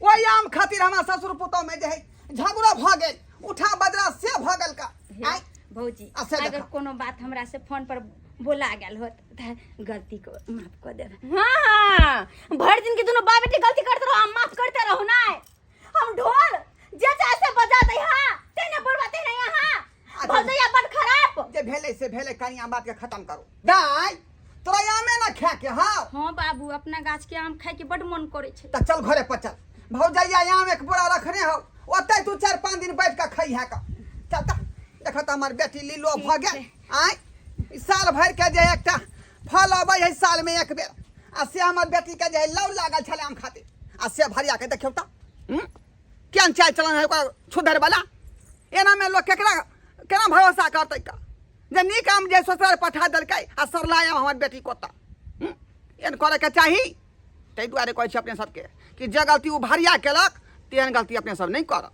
Speaker 2: ओहि आम खातिर हमरा ससुर पुतोह में जे है झगड़ो भऽ गेल, उठा बजरा से भऽ गेल का।
Speaker 7: हे,
Speaker 2: आय
Speaker 7: भौजी
Speaker 2: आ से
Speaker 7: अगर
Speaker 2: देखा।
Speaker 7: कोनो बात हमरा से फोन पर बोला गेल होत त गलती को माफ कर देब।
Speaker 3: हाँ हाँ भर दिन के दोनों बाप बेटी गलती करते रहो, हम माफ करते रहो ना। हम ढोल जे चाहे से बजा दे, हाँ तेने बोलबा तेने यहाँ
Speaker 2: अच्छा।
Speaker 3: भौजैया बड़ खराब।
Speaker 2: जे भेलै से भेलै, कनिया बात के खत्म करू। दाय तोरा आमे ना खाए के हाव?
Speaker 7: हाँ बाबू, अपना गाछ के आम खाए के बड मन करे छै।
Speaker 2: त चल घरे पर चल, भौजैया आम एक बोरा रखने हो, ओतै तू 4-5 दिन बैठ के खइहा का। चल त देख त हमर बेटी लीलो भऽ गेल। आय ई साल भरि के जे एकटा फल अबै है साल में एक बेर, आ से हमर बेटी के जे है लौ लागल छलै आम खातिर, आ से भरिया के देखियौ त केहन चाल चलन है ओकर छुधर वाला। एना में लोग केकरा केना भरोसा करतै का? जे नीक आम जे ससुराल पठा देलकै आ सरला आम हमर बेटी कोता। एहन करैके चाही। ताहि दुआरे कहै छी अपने सबके कि जे गलती ओ भरिया केलक तेहन गलती अपने सब नहि करब।